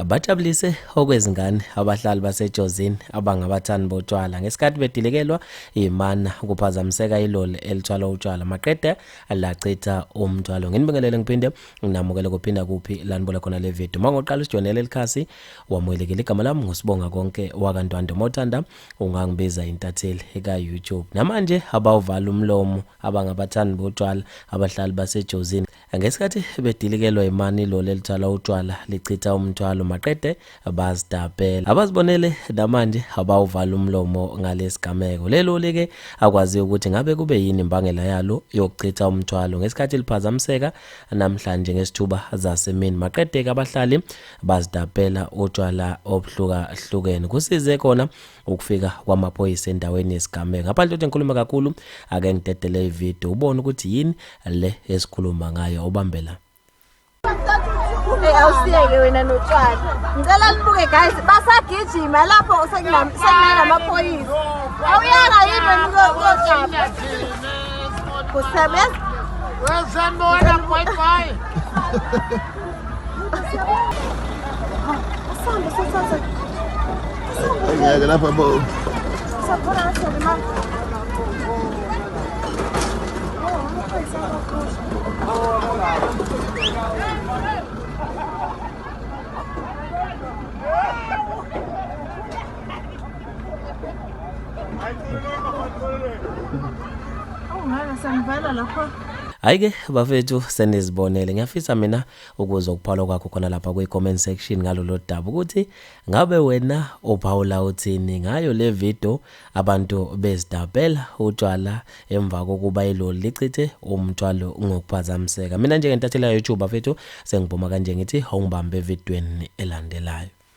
Bajabulise okwezingane abahlali baseJozini abangabathandi botshwala ngesikhathi bedilekelwa imana kuphazamiseka iloli elithwala utshwala maqede lachitha umthwalo. Nginibingelele ngiphinde nginamukele kuphinda kuphi la nibola khona le video. Uma ngoqala usijoyinele likhasi wamukelekile. Igama lami nguSibonga konke wakaNtwande Mothanda ungangibiza intatheli ka-YouTube. Namanje abawuvala umlomo abangabathandi botshwala abahlali baseJozini Ngesikhathi bedilikelwa imani iloli elithwala utshwala lichitha umthwalo maqede bazidabhela. Abazibonele namanje abawuvala umlomo ngalesigameko. Leli loli-ke akwaziwa ukuthi ngabe kube yini imbangela yalo yokuchitha umthwalo ngesikhathi liphazamiseka namhlanje ngesithuba zasemini. Maqede-ke abahlali bazidabhela utshwala obuhlukahlukene. Kusize khona ukufika kwamaphoyisa endaweni yesigameko. Ngaphandle kokuthi ngikhulume kakhulu, ake ngidedele ividiyo ubone ukuthi yini le esikhuluma ngayo ubambela. Hey awusiyeke wena notshwala. Ngicela nibuke guys basagijima lapho sekunamaphoyisa. Awuyanga yini wena ukuyotshapa? Kusebenza. Sanibona bye bye. Asambe sothatha. Ngeke lapha bo. Sakhona kahle ma. Oh, ngeke sengivala lapha. Hhayi-ke bafethu senizibonele ngiyafisa mina ukuzwa ukuphawula kwakho khona lapha kwi-comment section ngalolu daba ukuthi ngabe wena uphawula uthini ngayo le video abantu bezidabela utshwala emva kokuba iloli lichithe umthwalo ngokuphazamiseka. Mina njengentatheli ya-YouTube bafethu sengibhoma kanje ngithi awungibambe evidweni elandelayo.